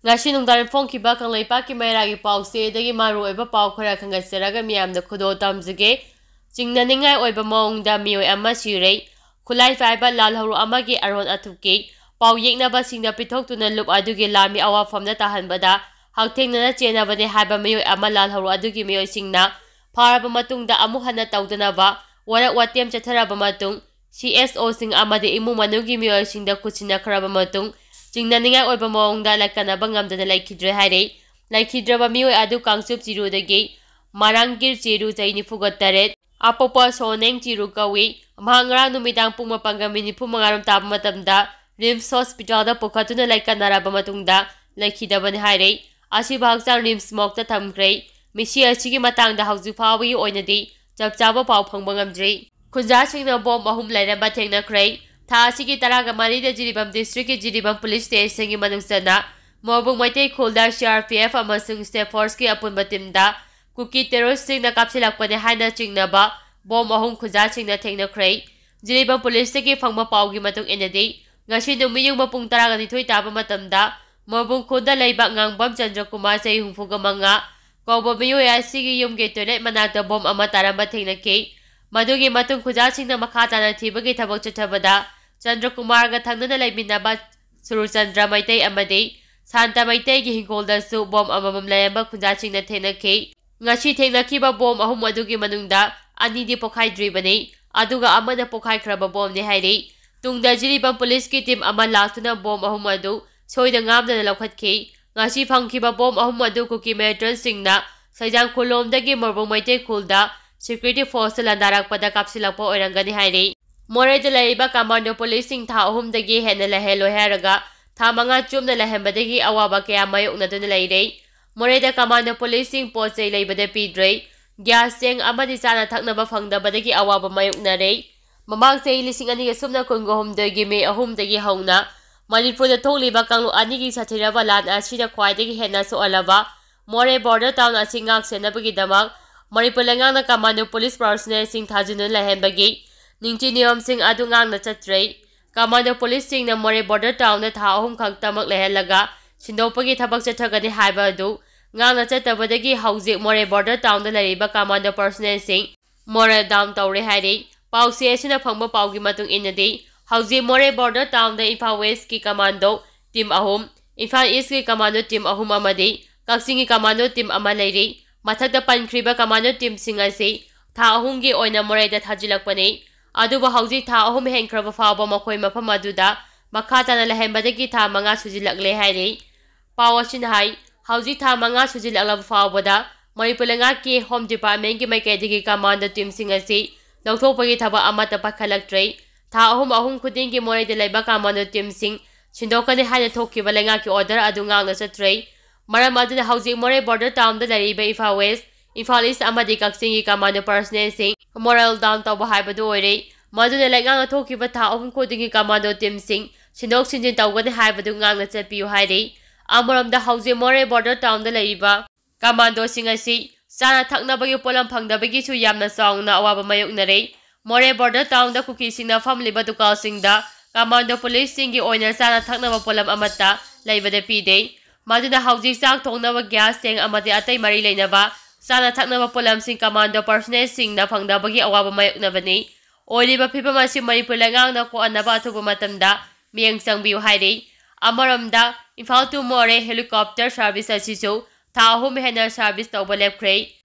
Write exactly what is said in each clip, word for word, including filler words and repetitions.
ꯉꯁꯤ ꯅꯨꯡꯗꯥꯡ ꯐꯣꯡꯈꯤꯕ ꯀꯪꯂꯩꯄꯥꯛꯀꯤ ꯃꯩꯔꯥꯒꯤ ꯄꯥꯎꯆꯦꯗꯒꯤ ꯃꯔꯨꯑꯣꯏꯕ ꯄꯥꯎ ꯈꯔ ꯈꯟꯒꯠꯆꯔꯒ ꯃꯤꯌꯥꯝꯗ ꯈꯨꯗꯣꯜ ꯇꯝꯖꯒꯦ꯫ ꯆꯤꯡꯅꯅꯤꯡꯉꯥꯏ ꯑꯣꯏꯕ ꯃꯑꯣꯡꯗ ꯃꯤꯑꯣꯏ ꯑꯃ ꯁꯤꯔꯦ꯫ ꯈꯨꯠꯂꯥꯏ ꯄꯥꯏꯕ ꯂꯥꯜꯍꯧꯔꯨ ꯑꯃꯒꯤ ꯑꯔꯣꯟ ꯑꯊꯨꯞꯀꯤ ꯄꯥꯎ ꯌꯦꯛꯅꯕꯁꯤꯡꯗ ꯄꯤꯊꯣꯛꯇꯨꯅ ꯂꯨꯞ ꯑꯗꯨꯒꯤ ꯂꯥꯟꯃꯤ ꯑꯋꯥꯐꯝꯗ ꯇꯥꯍꯟꯕꯗ ꯍꯛꯊꯦꯡꯅꯅ ꯆꯦꯟꯅꯕꯅꯦ ꯍꯥꯏꯕ ꯃꯤꯑꯣꯏ ꯑꯃ ꯂꯥꯜꯍꯧꯔꯨ ꯑꯗꯨꯒꯤ ꯃꯤꯑꯣꯏꯁꯤꯡꯅ ꯐꯥꯔꯕ ꯃꯇꯨꯡꯗ ꯑꯃꯨꯛ ꯍꯟꯅ ꯇꯧꯗꯅꯕ ꯋꯥꯔꯛ ꯋꯥꯇꯦꯝ ꯆꯠꯊꯔꯕ ꯃꯇꯨꯡ, ꯁꯤ ꯑꯦꯁ ꯑꯣꯁꯤꯡ ꯑꯃꯗꯤ ꯏꯃꯨꯡ ꯃꯅꯨꯡꯒꯤ ꯃꯤꯑꯣꯏꯁꯤꯡꯗ ꯈꯨꯠꯁꯤꯟꯅꯈ꯭ꯔꯕ ꯃꯇꯨꯡ, ꯆꯤꯡꯅꯅꯤꯡꯉꯥꯏ ꯑꯣꯏꯕ ꯃꯑꯣꯡꯗ ꯂꯥꯏꯀꯠꯅꯕ ꯉꯝꯗꯅ ꯂꯩꯈꯤꯗ꯭ꯔꯦ ꯍꯥꯏꯔꯤ꯫ ꯂꯩꯈꯤꯗ꯭ꯔꯕ ꯃꯤꯑꯣꯏ ꯑꯗꯨ ꯀꯥꯡꯆꯨꯞ ꯆꯤꯔꯨꯗꯒꯤ ꯃꯔꯥꯡꯒꯤꯔ ꯆꯤꯔꯨ, ꯆꯍꯤ ꯅꯤꯐꯨꯒ ꯇꯔꯦꯠ, ꯑꯄꯣꯛꯄ ꯁꯣꯅꯦꯡ ꯆꯤꯔꯨ ꯀꯧꯏ꯫ ꯃꯍꯥꯛ ꯉꯔꯥꯡ ꯅꯨꯃꯤꯗꯥꯡ ꯄꯨꯡ ꯃꯥꯄꯟꯒ ꯃꯤꯅꯤꯠ ꯅꯤꯐꯨ ꯃꯉꯥꯔꯣꯝ ꯇꯥꯕ ꯃꯇꯝꯗ ꯔꯤꯝꯁ ꯍꯣꯁꯄꯤꯇꯥꯜꯗ ꯄꯨꯈꯠꯇꯨꯅ ꯂꯥꯏꯀꯠꯅꯔꯕ ꯃꯇꯨꯡꯗ ꯂꯩꯈꯤꯗꯕꯅꯤ ꯍꯥꯏꯔꯤ꯫ ꯑꯁꯤꯕ ꯍꯛꯆꯥꯡ ꯔꯤꯝꯁ ꯃꯣꯔꯒꯇ ꯊꯝꯈ꯭ꯔꯦ꯫ ꯃꯤꯁꯤ ꯑꯁꯤꯒꯤ ꯃꯇꯥꯡꯗ ꯍꯧꯖꯤꯛ ꯐꯥꯎꯕꯒꯤ ꯑꯣꯏꯅꯗꯤ ꯆꯞ ꯆꯥꯕ ꯄꯥꯎ ꯐꯪꯕ ꯉꯝꯗ꯭ꯔꯤ꯫ ꯈꯨꯟꯖꯥꯁꯤꯡꯅ ꯕꯣꯝ ꯑꯍꯨꯝ ꯂꯩꯔꯝꯕ ꯊꯦꯡꯅꯈ꯭ꯔꯦ꯫ ꯊꯥ ꯑꯁꯤꯒꯤ ꯇꯔꯥꯒ ꯃꯔꯤꯗ ꯖꯤꯔꯤꯕꯥꯝ ꯗꯤꯁꯇ꯭ꯔꯤꯛꯀꯤ ꯖꯤꯔꯤꯕꯥꯝ ꯄꯨꯂꯤꯁ ꯁ꯭ꯇꯦꯁꯟꯒꯤ ꯃꯅꯨꯡ ꯆꯟꯅ ꯃꯣꯔꯕꯨꯡ ꯃꯩꯇꯩ ꯈꯨꯜꯗ ꯁꯤ ꯑꯥꯔ ꯄꯤ ꯑꯦꯐ ꯑꯃꯁꯨꯡ ꯁ꯭ꯇꯦꯠ ꯐꯣꯔꯁꯀꯤ ꯑꯄꯨꯟꯕ ꯇꯤꯝꯗ ꯀꯨꯀꯤ ꯇꯦꯔꯣꯔꯤꯁ꯭ꯠꯁꯤꯡꯅ ꯀꯥꯞꯁꯤꯜꯂꯛꯄꯅꯦ ꯍꯥꯏꯅ ꯆꯤꯡꯅꯕ ꯕꯣꯝ ꯑꯍꯨꯝ ꯈꯨꯟꯖꯥꯁꯤꯡꯅ ꯊꯦꯡꯅꯈ꯭ꯔꯦ꯫ ꯖꯤꯔꯤꯕꯥꯝ ꯄꯨꯂꯤꯁꯇꯒꯤ ꯐꯪꯕ ꯄꯥꯎꯒꯤ ꯃꯇꯨꯡ ꯏꯟꯅꯗꯤ, ꯉꯁꯤ ꯅꯨꯃꯤꯠꯌꯨꯡꯕ ꯄꯨꯡ ꯇꯔꯥꯒ ꯅꯤꯊꯣꯏ ꯇꯥꯕ ꯃꯇꯝꯗ ꯃꯣꯔꯕꯨꯡ ꯈꯨꯜꯗ ꯂꯩꯕ ꯉꯥꯡꯕꯝ ꯆꯟꯗ꯭ꯔꯀꯨꯃꯥꯔ, ꯆꯍꯤ ꯍꯨꯝꯐꯨꯒ ꯃꯉꯥ, ꯀꯧꯕ ꯃꯤꯑꯣꯏ ꯑꯁꯤꯒꯤ ꯌꯨꯝꯒꯤ ꯇꯣꯏꯂꯦꯠ ꯃꯅꯥꯛꯇ ꯕꯣꯝ ꯑꯃ ꯇꯥꯔꯝꯕ ꯊꯦꯡꯅꯈꯤ꯫ ꯃꯗꯨꯒꯤ ꯃꯇꯨꯡ ꯈꯨꯟꯖꯥꯁꯤꯡꯅ ꯃꯈꯥ ꯇꯥꯅ ꯊꯤꯕꯒꯤ ꯊꯕꯛ ꯆꯠꯊꯕꯗ, ꯆꯟꯗ꯭ꯔꯀꯨꯃꯥꯔꯒ ꯊꯪꯅꯅ ꯂꯩꯃꯤꯟꯅꯕ ꯁꯨꯔꯨꯆꯟꯗ꯭ꯔ ꯃꯩꯇꯩ ꯑꯃꯗꯤ ꯁꯥꯟꯇ ꯃꯩꯇꯩꯒꯤ ꯍꯤꯡꯒꯣꯜꯗꯁꯨ ꯕꯣꯝ ꯑꯃꯃꯝ ꯂꯩꯔꯝꯕ ꯈꯨꯟꯖꯥꯁꯤꯡꯅ ꯊꯦꯡꯅꯈꯤ꯫ ꯉꯁꯤ ꯊꯦꯡꯅꯈꯤꯕ ꯕꯣꯝ ꯑꯍꯨꯝ ꯑꯗꯨꯒꯤ ꯃꯅꯨꯡꯗ ꯑꯅꯤꯗꯤ ꯄꯣꯈꯥꯏꯗ꯭ꯔꯤꯕꯅꯤ, ꯑꯗꯨꯒ ꯑꯃꯅ ꯄꯣꯈꯥꯏꯈ꯭ꯔꯕ ꯕꯣꯝꯅꯤ ꯍꯥꯏꯔꯤ꯫ ꯇꯨꯡꯗ ꯖꯤꯔꯤꯕꯥꯝ ꯄꯨꯂꯤꯁꯀꯤ ꯇꯤꯝ ꯑꯃ ꯂꯥꯛꯇꯨꯅ ꯕꯣꯝ ꯑꯍꯨꯝ ꯑꯗꯨ ꯁꯣꯏꯗ ꯉꯥꯝꯗꯅ ꯂꯧꯈꯠꯈꯤ꯫ ꯉꯁꯤ ꯐꯪꯈꯤꯕ ꯕꯣꯝ ꯑꯍꯨꯝ ꯑꯗꯨ ꯀꯨꯀꯤ ꯃꯤꯂꯤꯇꯦꯟꯠꯁꯤꯡꯅ ꯁꯩꯖꯥꯡ ꯈꯨꯂꯣꯝꯗꯒꯤ ꯃꯣꯔꯕꯨꯡ ꯃꯩꯇꯩ ꯈꯨꯜꯗ ꯁꯦꯀ꯭ꯌꯨꯔꯤꯇꯤ ꯐꯣꯔꯁꯇ ꯂꯥꯟꯗꯥꯔꯛꯄꯗ ꯀꯥꯞꯁꯤꯜꯂꯛꯄ ꯑꯣꯏꯔꯝꯒꯅꯤ ꯍꯥꯏꯔꯤ꯫ ꯃꯣꯔꯦꯗ ꯂꯩꯔꯤꯕ ꯀꯃꯥꯟꯗꯣ ꯄꯨꯂꯤꯁꯁꯤꯡ ꯊꯥ ꯑꯍꯨꯝꯗꯒꯤ ꯍꯦꯟꯅ ꯂꯩꯍꯜꯂꯣꯏ ꯍꯥꯏꯔꯒ ꯊꯥ ꯃꯉꯥ ꯆꯨꯞꯅ ꯂꯩꯍꯟꯕꯗꯒꯤ ꯑꯋꯥꯕ ꯀꯌꯥ ꯃꯥꯌꯣꯛꯅꯗꯨꯅ ꯂꯩꯔꯦ꯫ ꯃꯣꯔꯦꯗ ꯀꯃꯥꯟꯗꯣ ꯄꯨꯂꯤꯁꯁꯤꯡ ꯄꯣꯠ ꯆꯩ ꯂꯩꯕꯗ ꯄꯤꯗ꯭ꯔꯦ꯫ ꯒ꯭ꯌꯥꯁ, ꯆꯦꯡ ꯑꯃꯗꯤ ꯆꯥꯅ ꯊꯛꯅꯕ ꯐꯪꯗꯕꯗꯒꯤ ꯑꯋꯥꯕ ꯃꯥꯌꯣꯛꯅꯔꯦ꯫ ꯃꯃꯥꯡ ꯆꯍꯤ ꯂꯤꯁꯤꯡ ꯑꯅꯤꯒ ꯁꯨꯞꯅ ꯀꯨꯟꯒ ꯍꯨꯝꯗꯣꯏꯒꯤ ꯃꯦ ꯑꯍꯨꯝꯗꯒꯤ ꯍꯧꯅ ꯃꯅꯤꯄꯨꯔꯗ ꯊꯣꯛꯂꯤꯕ ꯀꯥꯡꯂꯨꯞ ꯑꯅꯤꯒꯤ ꯁꯥꯊꯤꯔꯕ ꯂꯥꯟ ꯑꯁꯤꯅ ꯈ꯭ꯋꯥꯏꯗꯒꯤ ꯍꯦꯟꯅ ꯁꯣꯛꯍꯜꯂꯕ ꯃꯣꯔꯦ ꯕꯣꯔꯗꯔ ꯇꯥꯎꯟ ꯑꯁꯤ ꯉꯥꯛ ꯁꯦꯟꯅꯕꯒꯤꯗꯃꯛ ꯃꯅꯤꯄꯨꯔ ꯂꯩꯉꯥꯛꯅ ꯀꯃꯥꯟꯗꯣ ꯄꯨꯂꯤꯁ ꯄꯥꯔꯁꯣꯅꯦꯜꯁꯤꯡ ꯊꯥꯖꯤꯟꯗꯨꯅ ꯂꯩꯍꯟꯕꯒꯤ ꯅꯤꯡꯊꯤ ꯅꯤꯌꯣꯝꯁꯤꯡ ꯑꯗꯨ ꯉꯥꯛꯅ ꯆꯠꯇ꯭ꯔꯦ꯫ ꯀꯃꯥꯟꯗꯣ ꯄꯨꯂꯤꯁꯁꯤꯡꯅ ꯃꯣꯔꯦ ꯕꯣꯔꯗꯔ ꯇꯥꯎꯟꯗ ꯊꯥ ꯑꯍꯨꯝ ꯈꯛꯇꯃꯛ ꯂꯩꯍꯜꯂꯒ ꯁꯤꯟꯗꯣꯛꯄꯒꯤ ꯊꯕꯛ ꯆꯠꯊꯒꯅꯤ ꯍꯥꯏꯕ ꯑꯗꯨ ꯉꯥꯡꯅ ꯆꯠꯇꯕꯗꯒꯤ ꯍꯧꯖꯤꯛ ꯃꯣꯔꯦ border townꯗ ꯂꯩꯔꯤꯕ commando personnelꯁꯤꯡ morale down ꯇꯧꯔꯦ ꯍꯥꯏꯔꯤ꯫ ꯄꯥꯎꯆꯦ ꯑꯁꯤꯅ ꯐꯪꯕ ꯄꯥꯎꯒꯤ ꯃꯇꯨꯡ ꯏꯟꯅꯗꯤ, ꯍꯧꯖꯤꯛ ꯃꯣꯔꯦ border townꯗ ꯏꯝꯐꯥꯜ Westꯀꯤ commando team ꯑꯍꯨꯝ, ꯏꯝꯐꯥꯜ Eastꯀꯤ commando team ꯑꯍꯨꯝ ꯑꯃꯗꯤ ꯀꯛꯆꯤꯡꯒꯤ commando team ꯑꯃ ꯂꯩꯔꯤ꯫ ꯃꯊꯛꯇ ꯄꯟꯈ꯭ꯔꯤꯕ commando teamꯁꯤꯡ ꯑꯁꯤ ꯊꯥ ꯑꯍꯨꯝꯒꯤ ꯑꯣꯏꯅ ꯃꯣꯔꯦꯗ ꯊꯥꯖꯤꯜꯂꯛꯄꯅꯤ꯫ ꯑꯗꯨꯕꯨ ꯍꯧꯖꯤꯛ ꯊꯥ ꯑꯍꯨꯝ ꯍꯦꯟꯈ꯭ꯔꯕ ꯐꯥꯎꯕ ꯃꯈꯣꯏ ꯃꯐꯝ ꯑꯗꯨꯗ ꯃꯈꯥ ꯇꯥꯅ ꯂꯩꯍꯟꯕꯗꯒꯤ ꯊꯥ ꯃꯉꯥ ꯁꯨꯖꯤꯜꯂꯛꯂꯦ ꯍꯥꯏꯔꯤ꯫ ꯄꯥꯎ ꯑꯁꯤꯅ ꯍꯥꯏ, ꯍꯧꯖꯤꯛ ꯊꯥ ꯃꯉꯥ ꯁꯨꯖꯤꯜꯂꯛꯂꯕ ꯐꯥꯎꯕꯗ ꯃꯅꯤꯄꯨꯔ ꯂꯩꯉꯥꯛꯀꯤ Home Departmentꯀꯤ ꯃꯥꯏꯀꯩꯗꯒꯤ commando teamꯁꯤꯡ ꯑꯁꯤ ꯂꯧꯊꯣꯛꯄꯒꯤ ꯊꯕꯛ ꯑꯃꯠꯇ ꯄꯥꯏꯈꯠꯂꯛꯇ꯭ꯔꯦ꯫ ꯊꯥ ꯑꯍꯨꯝ ꯑꯍꯨꯝ ꯈꯨꯗꯤꯡꯒꯤ ꯃꯣꯔꯦꯗ ꯂꯩꯕ commando teamꯁꯤꯡ ꯁꯤꯟꯗꯣꯛꯀꯅꯤ ꯍꯥꯏꯅ ꯊꯣꯛꯈꯤꯕ ꯂꯩꯉꯥꯛꯀꯤ order ꯑꯗꯨ ꯉꯥꯛꯅ ꯆꯠꯇ꯭ꯔꯦ꯫ ꯃꯔꯝ ꯑꯗꯨꯅ ꯍꯧꯖꯤꯛ ꯃꯣꯔꯦ border townꯗ ꯂꯩꯔꯤꯕ ꯏꯝꯐꯥꯜ West, ꯏꯝꯐꯥꯜ East ꯑꯃꯗꯤ ꯀꯛꯆꯤꯡꯒꯤ commando personnelꯁꯤꯡ morale down ꯇꯧꯕ ꯍꯥꯏꯕꯗꯨ ꯑꯣꯏꯔꯦ꯫ ꯃꯗꯨꯅ ꯂꯩꯉꯥꯛꯅ ꯊꯣꯛꯈꯤꯕ ꯊꯥ ꯑꯍꯨꯝ ꯈꯨꯗꯤꯡꯒꯤ commando teamꯁꯤꯡ ꯁꯤꯟꯗꯣꯛ ꯁꯤꯟꯖꯤꯟ ꯇꯧꯒꯅꯤ ꯍꯥꯏꯕꯗꯨ ꯉꯥꯛꯅ ꯆꯠꯄꯤꯌꯨ ꯍꯥꯏꯔꯤ꯫ ꯑꯃꯔꯣꯝꯗ ꯍꯧꯖꯤꯛ ꯃꯣꯔꯦ border townꯗ ꯂꯩꯔꯤꯕ commandoꯁꯤꯡ ꯑꯁꯤ ꯆꯥꯅ ꯊꯛꯅꯕꯒꯤ ꯄꯣꯠꯂꯝ ꯐꯪꯗꯕꯒꯤꯁꯨ ꯌꯥꯝꯅ ꯆꯥꯎꯅ ꯑꯋꯥꯕ ꯃꯥꯌꯣꯛꯅꯔꯦ꯫ ꯃꯣꯔꯦ border townꯗ ꯀꯨꯀꯤꯁꯤꯡꯅ ꯐꯝꯂꯤꯕ ꯗꯨꯀꯥꯟꯁꯤꯡꯗ commando policeꯁꯤꯡꯒꯤ ꯑꯣꯏꯅ ꯆꯥꯅ ꯊꯛꯅꯕ ꯄꯣꯠꯂꯝ ꯑꯃꯠꯇ ꯂꯩꯕꯗ ꯄꯤꯗꯦ꯫ ꯃꯗꯨꯅ ꯍꯧꯖꯤꯛ ꯆꯥꯛ ꯊꯣꯡꯅꯕ gas, ꯆꯦꯡ ꯑꯃꯗꯤ ꯑꯇꯩ ꯃꯔꯤ ꯂꯩꯅꯕ ꯆꯥꯅ ꯊꯛꯅꯕ ꯄꯣꯠꯂꯝꯁꯤꯡ commando personnelꯁꯤꯡꯅ ꯐꯪꯗꯕꯒꯤ ꯑꯋꯥꯕ ꯃꯥꯌꯣꯛꯅꯕꯅꯤ꯫ ꯑꯣꯏꯔꯤꯕ ꯐꯤꯕꯝ ꯑꯁꯤ ꯃꯅꯤꯄꯨꯔ ꯂꯩꯉꯥꯛꯅ ꯀꯣꯛꯍꯟꯅꯕ ꯑꯊꯨꯕ ꯃꯇꯝꯗ ꯃꯤꯠꯌꯦꯡ ꯆꯪꯕꯤꯌꯨ ꯍꯥꯏꯔꯤ꯫ ꯑꯃꯔꯣꯝꯗ ꯏꯝꯐꯥꯜ to ꯃꯣꯔꯦ helicopter service ꯑꯁꯤꯁꯨ ꯊꯥ ꯑꯍꯨꯝ ꯍꯦꯟꯅ service ꯇꯧꯕ ꯂꯦꯞꯈ꯭ꯔꯦ꯫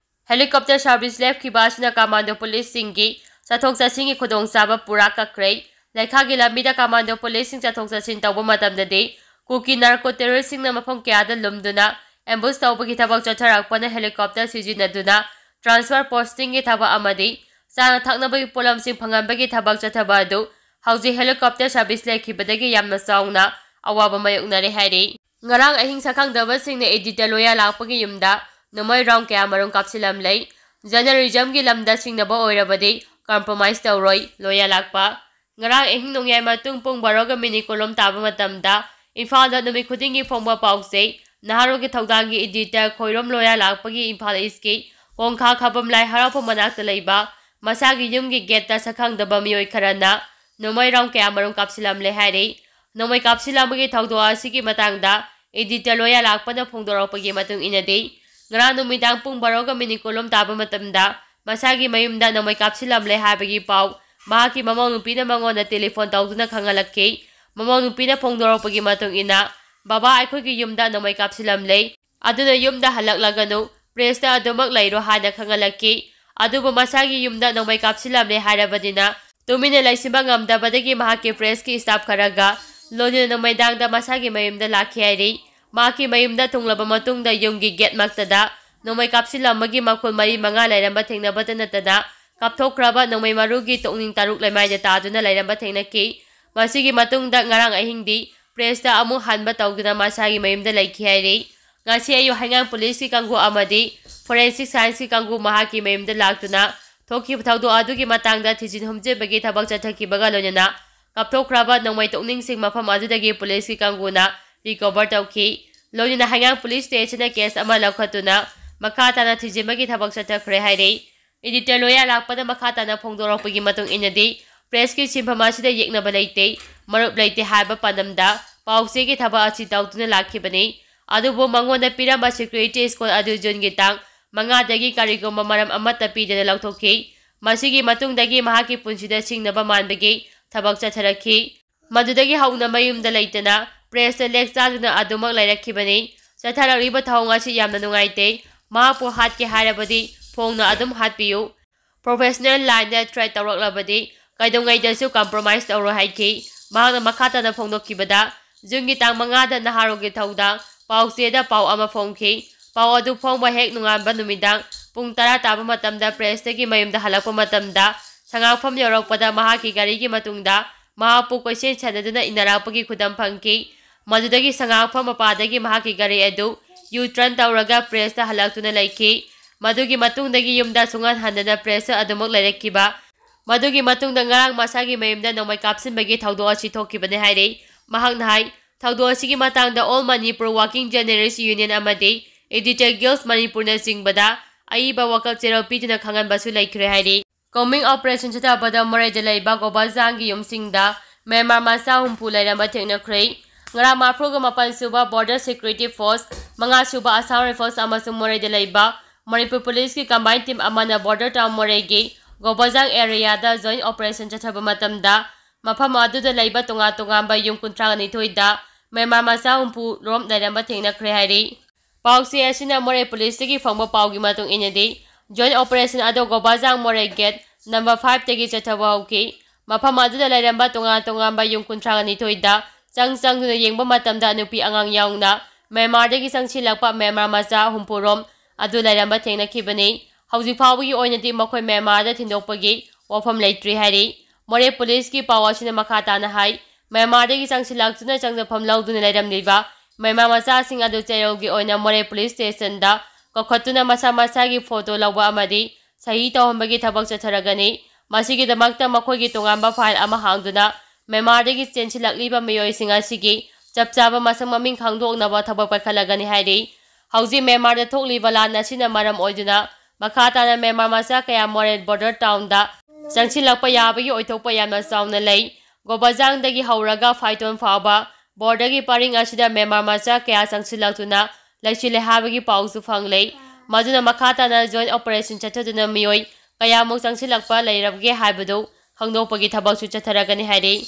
Helicopter service ꯂꯦꯞꯈꯤꯕ ꯑꯁꯤꯅ commando policeꯁꯤꯡꯒꯤ ꯆꯠꯊꯣꯛ ꯆꯠꯁꯤꯟꯒꯤ ꯈꯨꯗꯣꯡꯆꯥꯕ ꯄꯨꯔꯥ ꯀꯛꯈ꯭ꯔꯦ꯫ ꯂꯩꯈꯥꯒꯤ ꯂꯝꯕꯤꯗ commando policeꯁꯤꯡ ꯆꯠꯊꯣꯛ ꯆꯠꯁꯤꯟ ꯇꯧꯕ ꯃꯇꯝꯗꯗꯤ ꯀꯨꯀꯤ narco terroristꯁꯤꯡꯅ ꯃꯐꯝ ꯀꯌꯥꯗ ꯂꯨꯝꯗꯨꯅ ambush ꯇꯧꯕꯒꯤ ꯊꯕꯛ ꯆꯠꯊꯔꯛꯄꯅ helicopter ꯁꯤꯖꯤꯟꯅꯗꯨꯅ transfer postingꯒꯤ ꯊꯕꯛ ꯑꯃꯗꯤ ꯆꯥꯅ ꯊꯛꯅꯕꯒꯤ ꯄꯣꯠꯂꯝꯁꯤꯡ ꯐꯪꯍꯟꯕꯒꯤ ꯊꯕꯛ ꯆꯠꯊꯕ ꯑꯗꯨ ꯍꯧꯖꯤꯛ helicopter service ꯂꯦꯞꯈꯤꯕꯗꯒꯤ ꯌꯥꯝꯅ ꯆꯥꯎꯅ ꯑꯋꯥꯕ ꯃꯥꯌꯣꯛꯅꯔꯦ ꯍꯥꯏꯔꯤ꯫ ꯉꯔꯥꯡ ꯑꯍꯤꯡ ꯁꯛꯈꯪꯗꯕꯁꯤꯡꯅ editor ꯂꯣꯌꯥ ꯂꯥꯛꯄꯒꯤ ꯌꯨꯝꯗ ꯅꯣꯡꯃꯩ round ꯀꯌꯥꯃꯔꯨꯝ ꯀꯥꯞꯁꯤꯜꯂꯝꯂꯦ꯫ Journalismꯒꯤ ꯂꯝꯗ ꯁꯤꯡꯅꯕ ꯑꯣꯏꯔꯕꯗꯤ compromise ꯇꯧꯔꯣꯏ ꯂꯣꯌꯥ ꯂꯥꯛꯄ꯫ ꯉꯔꯥꯡ ꯑꯍꯤꯡ ꯅꯣꯡꯌꯥꯏ ꯃꯇꯨꯡ ꯄꯨꯡ ꯕꯥꯔꯣꯒ minute ꯀꯨꯟꯂꯣꯝ ꯇꯥꯕ ꯃꯇꯝꯗ ꯏꯝꯐꯥꯜꯗ ꯅꯨꯃꯤꯠ ꯈꯨꯗꯤꯡꯒꯤ ꯐꯣꯡꯕ ꯄꯥꯎꯆꯦ ꯅꯍꯥꯔꯣꯜꯒꯤ ꯊꯧꯗꯥꯡꯒꯤ editor ꯈꯣꯏꯔꯣꯝ ꯂꯣꯌꯥ ꯂꯥꯛꯄꯒꯤ ꯏꯝꯐꯥꯜ Eastꯀꯤ ꯀꯣꯡꯈꯥ ꯈꯥꯕꯝ ꯂꯥꯏ ꯍꯔꯥꯎꯐꯝ ꯃꯅꯥꯛꯇ ꯂꯩꯕ ꯃꯁꯥꯒꯤ ꯌꯨꯝꯒꯤ gateꯇ ꯁꯛꯈꯪꯗꯕ ꯃꯤꯑꯣꯏ ꯈꯔꯅ ꯅꯣꯡꯃꯩ round ꯀꯌꯥꯃꯔꯨꯝ ꯀꯥꯞꯁꯤꯜꯂꯝꯂꯦ ꯍꯥꯏꯔꯤ꯫ ꯅꯣꯡꯃꯩ ꯀꯥꯞꯁꯤꯜꯂꯝꯕꯒꯤ ꯊꯧꯗꯣꯛ ꯑꯁꯤꯒꯤ ꯃꯇꯥꯡꯗ Editor lawyer ꯂꯥꯛꯄꯅ ꯐꯣꯡꯗꯣꯔꯛꯄꯒꯤ ꯃꯇꯨꯡ ꯏꯟꯅꯗꯤ, ꯉꯔꯥꯡ ꯅꯨꯃꯤꯗꯥꯡ ꯄꯨꯡ ꯕꯥꯔꯣꯒ ꯃꯤꯅꯤꯠ ꯀꯨꯟꯂꯣꯝ ꯇꯥꯕ ꯃꯇꯝꯗ ꯃꯁꯥꯒꯤ ꯃꯌꯨꯝꯗ ꯅꯣꯡꯃꯩ ꯀꯥꯞꯁꯤꯜꯂꯝꯂꯦ ꯍꯥꯏꯕꯒꯤ ꯄꯥꯎ ꯃꯍꯥꯛꯀꯤ ꯃꯃꯧ ꯅꯨꯄꯤꯅ ꯃꯉꯣꯟꯗ ꯇꯦꯂꯤꯐꯣꯟ ꯇꯧꯗꯨꯅ ꯈꯪꯍꯜꯂꯛꯈꯤ꯫ ꯃꯃꯧ ꯅꯨꯄꯤꯅ ꯐꯣꯡꯗꯣꯔꯛꯄꯒꯤ ꯃꯇꯨꯡ ꯏꯟꯅ, "ꯕꯕꯥ, ꯑꯩꯈꯣꯏꯒꯤ ꯌꯨꯝꯗ ꯅꯣꯡꯃꯩ ꯀꯥꯞꯁꯤꯜꯂꯝꯂꯦ, ꯑꯗꯨꯅ ꯌꯨꯝꯗ ꯍꯜꯂꯛꯂꯒꯅꯨ, pressꯇ ꯑꯗꯨꯃꯛ ꯂꯩꯔꯣ" ꯍꯥꯏꯅ ꯈꯪꯍꯜꯂꯛꯈꯤ꯫ ꯑꯗꯨꯕꯨ ꯃꯁꯥꯒꯤ ꯌꯨꯝꯗ ꯅꯣꯡꯃꯩ ꯀꯥꯞꯁꯤꯜꯂꯝꯂꯦ ꯍꯥꯏꯔꯕꯅꯤꯅ, ꯇꯨꯃꯤꯟꯅ ꯂꯩꯁꯤꯟꯕ ꯉꯝꯗꯕꯗꯒꯤ ꯃꯍꯥꯛꯀꯤ pressꯀꯤ staff ꯈꯔꯒ ꯂꯣꯏꯅꯅ ꯅꯨꯃꯤꯗꯥꯡꯗ ꯃꯁꯥꯒꯤ ꯃꯌꯨꯝꯗ ꯂꯥꯛꯈꯤ ꯍꯥꯏꯔꯤ꯫ ꯃꯍꯥꯛꯀꯤ ꯃꯌꯨꯝꯗ ꯊꯨꯡꯂꯕ ꯃꯇꯨꯡꯗ ꯌꯨꯝꯒꯤ gateꯃꯛꯇꯗ ꯅꯣꯡꯃꯩ ꯀꯥꯞꯁꯤꯜꯂꯝꯕꯒꯤ ꯃꯈꯣꯜ ꯃꯔꯤ ꯃꯉꯥ ꯂꯩꯔꯝꯕ ꯊꯦꯡꯅꯕꯇ ꯅꯠꯇꯅ, ꯀꯥꯞꯊꯣꯛꯈ꯭ꯔꯕ ꯅꯣꯡꯃꯩ ꯃꯔꯨꯒꯤ ꯇꯣꯛꯅꯤꯡ ꯇꯔꯨꯛ ꯂꯩꯃꯥꯏꯗ ꯇꯥꯗꯨꯅ ꯂꯩꯔꯝꯕ ꯊꯦꯡꯅꯈꯤ꯫ ꯃꯁꯤꯒꯤ ꯃꯇꯨꯡꯗ ꯉꯔꯥꯡ ꯑꯍꯤꯡꯗꯤ pressꯇ ꯑꯃꯨꯛ ꯍꯟꯕ ꯇꯧꯗꯨꯅ ꯃꯁꯥꯒꯤ ꯃꯌꯨꯝꯗ ꯂꯩꯈꯤ ꯍꯥꯏꯔꯤ꯫ ꯉꯁꯤ ꯑꯌꯨꯛ ꯍꯩꯉꯥꯡ policeꯀꯤ ꯀꯥꯡꯕꯨ ꯑꯃꯗꯤ forensic scienceꯀꯤ ꯀꯥꯡꯕꯨ ꯃꯍꯥꯛꯀꯤ ꯃꯌꯨꯝꯗ ꯂꯥꯛꯇꯨꯅ ꯊꯣꯛꯈꯤꯕ ꯊꯧꯗꯣꯛ ꯑꯗꯨꯒꯤ ꯃꯇꯥꯡꯗ ꯊꯤꯖꯤꯟ ꯍꯨꯝꯖꯤꯟꯕꯒꯤ ꯊꯕꯛ ꯆꯠꯊꯈꯤꯕꯒ ꯂꯣꯏꯅꯅ, ꯀꯥꯞꯊꯣꯛꯈ꯭ꯔꯕ ꯅꯣꯡꯃꯩ ꯇꯣꯛꯅꯤꯡꯁꯤꯡ ꯃꯐꯝ ꯑꯗꯨꯗꯒꯤ policeꯀꯤ ꯀꯥꯡꯕꯨꯅ recover ꯇꯧꯈꯤ꯫ ꯂꯣꯏꯅꯅ ꯍꯩꯉꯥꯡ police stationꯗ case ꯑꯃ ꯂꯧꯈꯠꯇꯨꯅ ꯃꯈꯥ ꯇꯥꯅ ꯊꯤꯖꯤꯟꯕꯒꯤ ꯊꯕꯛ ꯆꯠꯊꯈ꯭ꯔꯦ ꯍꯥꯏꯔꯤ꯫ Editor lawyer ꯂꯥꯛꯄꯅ ꯃꯈꯥ ꯇꯥꯅ ꯐꯣꯡꯗꯣꯔꯛꯄꯒꯤ ꯃꯇꯨꯡ ꯏꯟꯅꯗꯤ, pressꯀꯤ ꯁꯤꯟꯐꯝ ꯑꯁꯤꯗ ꯌꯦꯛꯅꯕ ꯂꯩꯇꯦ, ꯃꯔꯨꯞ ꯂꯩꯇꯦ ꯍꯥꯏꯕ ꯄꯥꯟꯗꯝꯗ ꯄꯥꯎ ꯆꯦꯒꯤ ꯊꯕꯛ ꯑꯁꯤ ꯇꯧꯗꯨꯅ ꯂꯥꯛꯈꯤꯕꯅꯤ꯫ ꯑꯗꯨꯕꯨ ꯃꯉꯣꯟꯗ ꯄꯤꯔꯝꯕ security escort ꯑꯗꯨ Juneꯒꯤ ꯇꯥꯡ ꯃꯉꯥꯗꯒꯤ ꯀꯔꯤꯒꯨꯝꯕ ꯃꯔꯝ ꯑꯃꯠꯇ ꯄꯤꯗꯅ ꯂꯧꯊꯣꯛꯈꯤ꯫ ꯃꯁꯤꯒꯤ ꯃꯇꯨꯡꯗꯒꯤ ꯃꯍꯥꯛꯀꯤ ꯄꯨꯟꯁꯤꯗ ꯁꯤꯡꯅꯕ ꯃꯥꯟꯕꯒꯤ ꯊꯕꯛ ꯆꯠꯊꯔꯛꯈꯤ꯫ ꯃꯗꯨꯗꯒꯤ ꯍꯧꯅ ꯃꯌꯨꯝꯗ ꯂꯩꯇꯅ pressꯇ ꯂꯦꯛ ꯆꯥꯗꯨꯅ ꯑꯗꯨꯃꯛ ꯂꯩꯔꯛꯈꯤꯕꯅꯤ꯫ ꯆꯠꯊꯔꯛꯂꯤꯕ ꯊꯧꯑꯣꯡ ꯑꯁꯤ ꯌꯥꯝꯅ ꯅꯨꯡꯉꯥꯏꯇꯦ꯫ ꯃꯍꯥꯛꯄꯨ ꯍꯥꯠꯀꯦ ꯍꯥꯏꯔꯕꯗꯤ ꯐꯣꯡꯅ ꯑꯗꯨꯝ ꯍꯥꯠꯄꯤꯌꯨ꯫ Professional lineꯗ threat ꯇꯧꯔꯛꯂꯕꯗꯤ ꯀꯩꯗꯧꯉꯩꯗꯁꯨ compromise ꯇꯧꯔꯣꯏ ꯍꯥꯏꯈꯤ꯫ ꯃꯍꯥꯛꯅ ꯃꯈꯥ ꯇꯥꯅ ꯐꯣꯡꯗꯣꯛꯈꯤꯕꯗ, Juneꯒꯤ ꯇꯥꯡ ꯃꯉꯥꯗ ꯅꯍꯥꯔꯣꯜꯒꯤ ꯊꯧꯗꯥꯡ ꯄꯥꯎ ꯆꯦꯗ ꯄꯥꯎ ꯑꯃ ꯐꯣꯡꯈꯤ꯫ ꯄꯥꯎ ꯑꯗꯨ ꯐꯣꯡꯕ ꯍꯦꯛ ꯅꯣꯡꯉꯥꯟꯕ ꯅꯨꯃꯤꯗꯥꯡ ꯄꯨꯡ ꯇꯔꯥ ꯇꯥꯕ ꯃꯇꯝꯗ pressꯇꯒꯤ ꯃꯌꯨꯝꯗ ꯍꯜꯂꯛꯄ ꯃꯇꯝꯗ, ꯁꯉꯥꯛꯐꯝ ꯌꯧꯔꯛꯄꯗ ꯃꯍꯥꯛꯀꯤ ꯒꯥꯔꯤꯒꯤ ꯃꯇꯨꯡꯗ ꯃꯍꯥꯛꯄꯨ ꯀꯣꯏꯁꯦꯟ ꯁꯦꯟꯅꯗꯨꯅ ꯏꯟꯅꯔꯛꯄꯒꯤ ꯈꯨꯗꯝ ꯐꯪꯈꯤ꯫ ꯃꯗꯨꯗꯒꯤ ꯁꯉꯥꯛꯐꯝ ꯃꯄꯥꯗꯒꯤ ꯃꯍꯥꯛꯀꯤ ꯒꯥꯔꯤ ꯑꯗꯨ U-turn ꯇꯧꯔꯒ pressꯇ ꯍꯜꯂꯛꯇꯨꯅ ꯂꯩꯈꯤ꯫ ꯃꯗꯨꯒꯤ ꯃꯇꯨꯡꯗꯒꯤ ꯌꯨꯝꯗ ꯁꯨꯡꯍꯟ ꯍꯟꯗꯅ pressꯇ ꯑꯗꯨꯃꯛ ꯂꯩꯔꯛꯈꯤꯕ꯫ ꯃꯗꯨꯒꯤ ꯃꯇꯨꯡꯗ ꯉꯔꯥꯡ ꯃꯁꯥꯒꯤ ꯃꯌꯨꯝꯗ ꯅꯣꯡꯃꯩ ꯀꯥꯞꯁꯤꯟꯕꯒꯤ ꯊꯧꯗꯣꯛ ꯑꯁꯤ ꯊꯣꯛꯈꯤꯕꯅꯤ ꯍꯥꯏꯔꯤ꯫ ꯃꯍꯥꯛꯅ ꯍꯥꯏ, ꯊꯧꯗꯣꯛ ꯑꯁꯤꯒꯤ ꯃꯇꯥꯡꯗ All Manipur Working Journalist Union ꯑꯃꯗꯤ Editor Guild Manipurꯅꯆꯤꯡꯕꯗ ꯑꯏꯕ ꯋꯥꯀꯜ ꯆꯦꯔꯣꯜ ꯄꯤꯗꯨꯅ ꯈꯪꯍꯟꯕꯁꯨ ꯂꯩꯈ꯭ꯔꯦ ꯍꯥꯏꯔꯤ꯫ Combing operation ꯆꯠꯊꯕꯗ ꯃꯣꯔꯦꯗ ꯂꯩꯕ ꯒꯣꯕꯥꯖꯥꯡꯒꯤ ꯌꯨꯝꯁꯤꯡꯗ ꯃ꯭ꯌꯥꯟꯃꯥꯔ ꯃꯆꯥ ꯍꯨꯝꯐꯨ ꯂꯩꯔꯝꯕ ꯊꯦꯡꯅꯈ꯭ꯔꯦ꯫ ꯉꯔꯥꯡ ꯃꯥꯐ꯭ꯔꯣꯒ ꯃꯥꯄꯟ ꯁꯨꯕ Border Security Force, ꯃꯉꯥ ꯁꯨꯕ Assam Rifles ꯑꯃꯁꯨꯡ ꯃꯣꯔꯦꯗ ꯂꯩꯕ ꯃꯅꯤꯄꯨꯔ ꯄꯨꯂꯤꯁꯀꯤ combined team ꯑꯃꯅ border town ꯃꯣꯔꯦꯒꯤ ꯒꯣꯕꯖꯥꯡ area ꯗ joint operation ꯆꯠꯊꯕ ꯃꯇꯝꯗ ꯃꯐꯝ ꯑꯗꯨꯗ ꯂꯩꯕ ꯇꯣꯉꯥꯟ ꯇꯣꯉꯥꯟꯕ ꯌꯨꯝ ꯀꯨꯟꯊ꯭ꯔꯥ ꯅꯤꯊꯣꯏꯗ ꯃ꯭ꯌꯥꯟꯃꯥꯔ ꯃꯆꯥ ꯍꯨꯝꯐꯨ ꯔꯣꯝ ꯂꯩꯔꯝꯕ ꯊꯦꯡꯅꯈ꯭ꯔꯦ ꯍꯥꯏꯔꯤ꯫ ꯄꯥꯎꯆꯦ ꯑꯁꯤꯅ ꯃꯣꯔꯦ ꯄꯨꯂꯤꯁꯇꯒꯤ ꯐꯪꯕ ꯄꯥꯎꯒꯤ ꯃꯇꯨꯡ ꯏꯟꯅꯗꯤ, joint operation ꯑꯗꯨ ꯒꯣꯕꯥꯖꯥꯡ ꯃꯣꯔꯦ gate number five ꯇꯒꯤ ꯆꯠꯊꯕ ꯍꯧꯈꯤ꯫ ꯃꯐꯝ ꯑꯗꯨꯗ ꯂꯩꯔꯝꯕ ꯇꯣꯉꯥꯟ ꯇꯣꯉꯥꯟꯕ ꯌꯨꯝ ꯀꯨꯟꯊ꯭ꯔꯥ ꯅꯤꯊꯣꯏꯗ ꯆꯪ ꯆꯪꯗꯨꯅ ꯌꯦꯡꯕ ꯃꯇꯝꯗ ꯅꯨꯄꯤ ꯑꯉꯥꯡ ꯌꯥꯎꯅ ꯃ꯭ꯌꯥꯟꯃꯥꯔꯗꯒꯤ ꯆꯪꯁꯤꯜꯂꯛꯄ ꯃ꯭ꯌꯥꯟꯃꯥꯔ ꯃꯆꯥ ꯍꯨꯝꯐꯨ ꯔꯣꯝ ꯑꯗꯨ ꯂꯩꯔꯝꯕ ꯊꯦꯡꯅꯈꯤꯕꯅꯤ꯫ ꯍꯧꯖꯤꯛ ꯐꯥꯎꯕꯒꯤ ꯑꯣꯏꯅꯗꯤ ꯃꯈꯣꯏ ꯃ꯭ꯌꯥꯟꯃꯥꯔꯗ ꯊꯤꯟꯗꯣꯛꯄꯒꯤ ꯋꯥꯐꯝ ꯂꯩꯇ꯭ꯔꯤ ꯍꯥꯏꯔꯤ꯫ ꯃꯣꯔꯦ ꯄꯨꯂꯤꯁꯀꯤ ꯄꯥꯎ ꯑꯁꯤꯅ ꯃꯈꯥ ꯇꯥꯅ ꯍꯥꯏ, ꯃ꯭ꯌꯥꯟꯃꯥꯔꯗꯒꯤ ꯆꯪꯁꯤꯜꯂꯛꯇꯨꯅ ꯆꯪꯖꯐꯝ ꯂꯧꯗꯨꯅ ꯂꯩꯔꯝꯂꯤꯕ ꯃ꯭ꯌꯥꯟꯃꯥꯔ ꯃꯆꯥꯁꯤꯡ ꯑꯗꯨ ꯆꯦꯔꯧꯒꯤ ꯑꯣꯏꯅ ꯃꯣꯔꯦ ꯄꯨꯂꯤꯁ ꯁ꯭ꯇꯦꯁꯟꯗ ꯀꯧꯈꯠꯇꯨꯅ ꯃꯁꯥ ꯃꯁꯥꯒꯤ ꯐꯣꯇꯣ ꯂꯧꯕ ꯑꯃꯗꯤ ꯁꯍꯤ ꯇꯧꯍꯟꯕꯒꯤ ꯊꯕꯛ ꯆꯠꯊꯔꯒꯅꯤ꯫ ꯃꯁꯤꯒꯤꯗꯃꯛꯇ ꯃꯈꯣꯏꯒꯤ ꯇꯣꯉꯥꯟꯕ ꯐꯥꯏꯜ ꯑꯃ ꯍꯥꯡꯗꯨꯅ ꯃ꯭ꯌꯥꯟꯃꯥꯔꯗꯒꯤ ꯆꯦꯟꯁꯤꯜꯂꯛꯂꯤꯕ ꯃꯤꯑꯣꯏꯁꯤꯡ ꯑꯁꯤꯒꯤ ꯆꯞ ꯆꯥꯕ ꯃꯁꯛ ꯃꯃꯤꯡ ꯈꯪꯗꯣꯛꯅꯕ ꯊꯕꯛ ꯄꯥꯏꯈꯠꯂꯒꯅꯤ ꯍꯥꯏꯔꯤ꯫ ꯍꯧꯖꯤꯛ ꯃ꯭ꯌꯥꯟꯃꯥꯔꯗ ꯊꯣꯛꯂꯤꯕ ꯂꯥꯟ ꯑꯁꯤꯅ ꯃꯔꯝ ꯑꯣꯏꯗꯨꯅ ꯃꯈꯥ ꯇꯥꯅ ꯃ꯭ꯌꯥꯟꯃꯥꯔ ꯃꯆꯥ ꯀꯌꯥ ꯃꯣꯔꯦ border town ꯗ ꯆꯪꯁꯤꯜꯂꯛꯄ ꯌꯥꯕꯒꯤ ꯑꯣꯏꯊꯣꯛꯄ ꯌꯥꯝꯅ ꯆꯥꯎꯅ ꯂꯩ꯫ ꯒꯣꯕꯥꯖꯥꯡꯗꯒꯤ ꯍꯧꯔꯒ ꯐꯥꯏꯇꯣꯟ ꯐꯥꯎꯕ border ꯒꯤ ꯄꯔꯤꯡ ꯑꯁꯤꯗ ꯃ꯭ꯌꯥꯟꯃꯥꯔ ꯃꯆꯥ ꯀꯌꯥ ꯆꯪꯁꯤꯜꯂꯛꯇꯨꯅ ꯂꯩꯁꯤꯜꯂꯦ ꯍꯥꯏꯕꯒꯤ ꯄꯥꯎꯁꯨ ꯐꯪꯂꯦ꯫ ꯃꯗꯨꯅ ꯃꯈꯥ ꯇꯥꯅ joint operation ꯆꯠꯊꯗꯨꯅ ꯃꯤꯑꯣꯏ ꯀꯌꯥꯃꯨꯛ ꯆꯪꯁꯤꯜꯂꯛꯄ ꯂꯩꯔꯕꯒꯦ ꯍꯥꯏꯕꯗꯨ ꯈꯪꯗꯣꯛꯄꯒꯤ ꯊꯕꯛꯁꯨ ꯆꯠꯊꯔꯒꯅꯤ ꯍꯥꯏꯔꯤ꯫